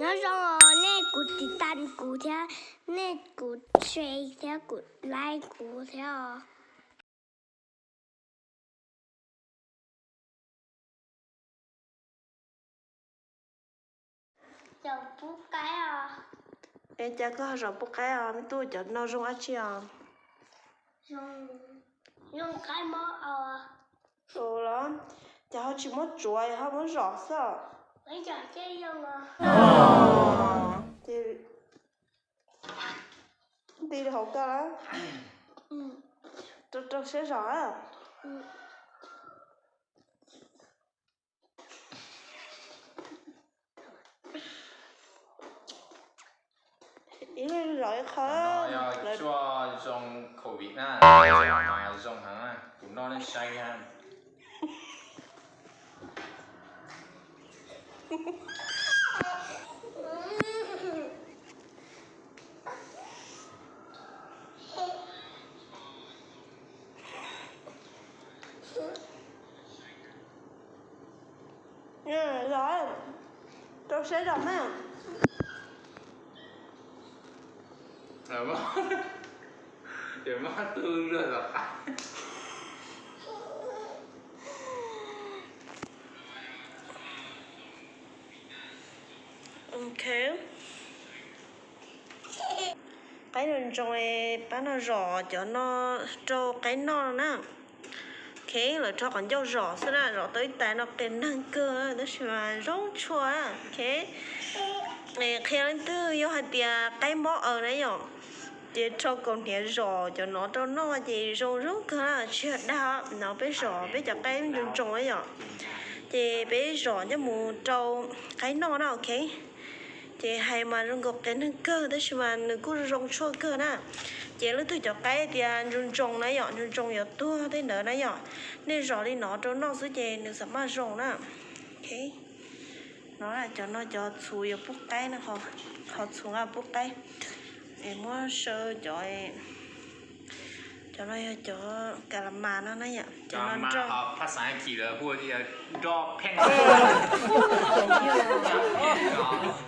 Nyob zoo os, nej kuv tiv tas kuv thiab, nej kuv share thiab kuv like kuv thiab os. Zom pub qaib os. Es cas koj zom pub qaib os, me tub, cov no zoo dab tsi os? Zoo qaib mob os. Ua los, cas ho tsis muab tsuav, ho muab zom xwb? Ces nti rau hauv koj lawm. Rau rau siab zom. Ib leeg zom ib qho. Yog lawv tshuaj zoo covid na, zoo heev na, kuv noj nej saib na. Zom, rau siab zom na. Ces muab tub luag zom qaib. Ok. Qaib ntsoos ntsoos, pab no zom cov no rau qaib noj na. Ok, lawv rho qhov ncauj zom xwb na, zom tau ib tais no qias neeg kawg tab sis mas zoo tshua. Ok, qhia leej twg yog hais tias qaib mob aws na yom, ces rho kaus hniav zom cov no rau noj ces zoo zoo kawg na, tsis yog dag no, peb zom peb cov qaib ntsoos ntsoos na yom, ces peb zom coj mus rau qaib noj na. Ok, ces hais mas zoo nkaus qias neeg kawg tab sis mas nws kuj zoo tshuaj kawg na. Ces leej twg cov qaib tias ntsoos ntsoos na yom, ntsoos ntsoos yuav tuag tej ntawd na yom, nej zom li no rau noj xwb ces nws xam maj zoo na. Ok, no cov no cov txhuv yuav pub qaib na, qhov txhuv pub qaib. Es muab saw cov, cov no yog cov kas las mas no na yom, cov no nroj. Phaj xav kis lawv hu nroj pheej,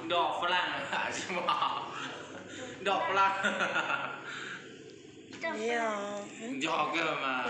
nroj Fab Laj, nroj Fab Laj. Yog, yog kawg mas.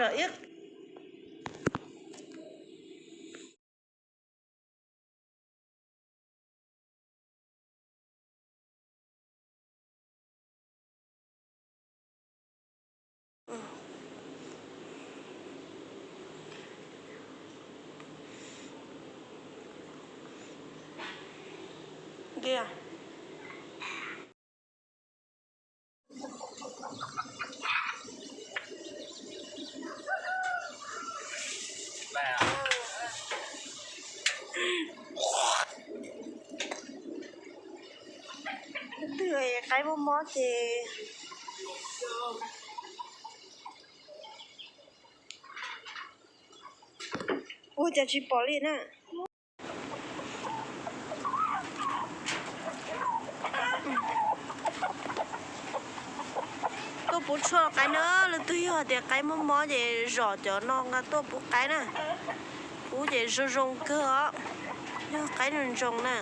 Twg qaib mob mob ces ua cas tsis pom li na. Tuaj pub tshuaj qaib na, leej twg yog tias qaib mob mob ces zom cov no nqa tuaj pub qaib na. Pub ces zoo zoo kawg os. Yog qaib ntsoos ntsoos na,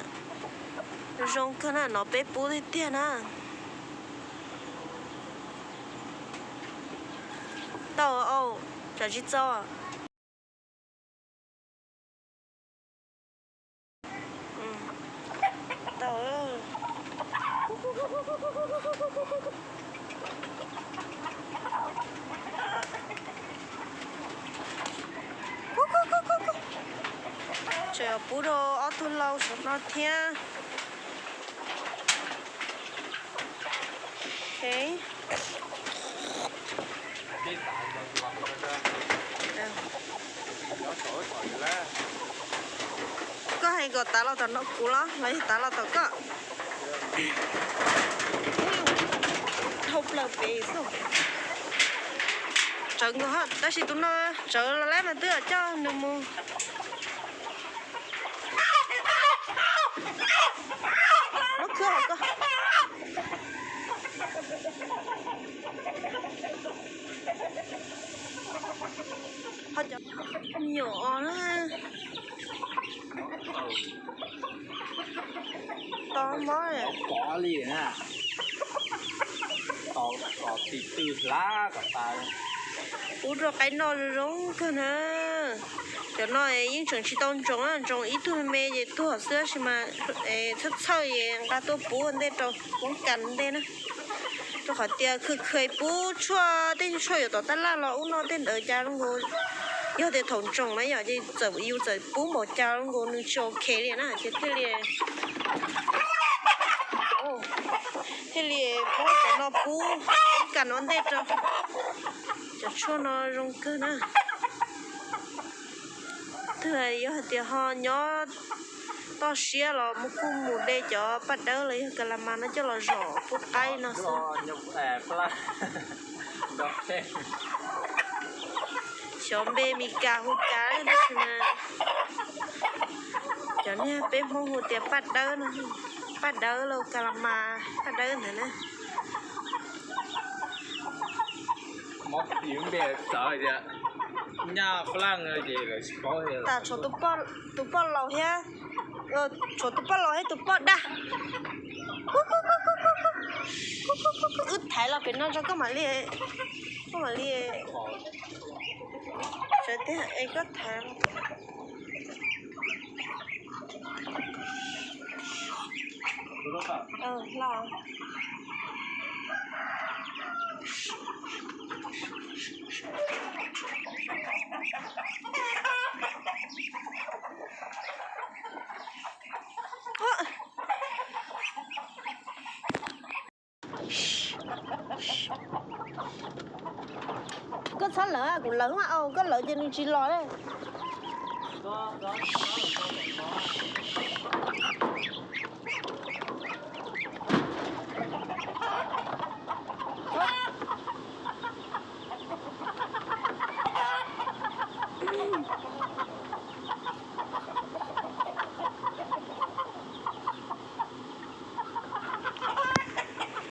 zoo kawg na, no peb pub tiag tiag na. Tau, tsam tsis txaus. Tseem pub rau ob tug lau saum no thiab. Koj hais kom tav los tom no kuv los los yog tav los tom koj? Dhau plaws pem xwb. Tsawv nkaus, tab sis tus no tsawv los lawm mas twb coj nws mus. Muab khwb hauv koj. Ho cov me nyuam os na. Mob pov li na. Tom tim twg hlav kom tas. Pub rau qaib noj zoo zoo kawg na. Cov no yeej tseem tsis tau ntsoov, ntsoov ib tug me me ces tuag xwb, tab sis mas txhawj txhawj es nqa tuaj pub ua ntej rau poob kas ntej na. Rau qhov tias khwv khwv pub tshuaj, tej tshuaj yuav tom tab laj los ub no tej ntawd cas zoo nkaus, yog tias thaum ntsoov na yom, ces txawm yus txawm pub npaum cas zoo nkaus nws tsis ok li na, ces thiaj li, thiaj li muab cov no pub poob kas ua ntej rau. Cov tshuaj no zoo kawg na. Twb yog hais tias ho nyob toj siab los mus kuj mus de cov paj dawb los yog kas las mas no coj los zom pub qaib no xwb. Xyov npe Mes Kas hu cas tab sis mas cov niag peb Hmoob hu tias paj dawb no, paj dawb los kas las mas paj dawb ntawd na. Nyaj Fab Laj ces lawv tsis paub. Tas tshuav tus poj laus thiab, tshuav tus poj laus thiab tus poj dag. Wb thaiv los pem no tso koj mam li, koj mam li, sawv tiag es koj thaiv. Koj txhob lawv, kuv lawv mas, koj lawv ces nws tsis los li.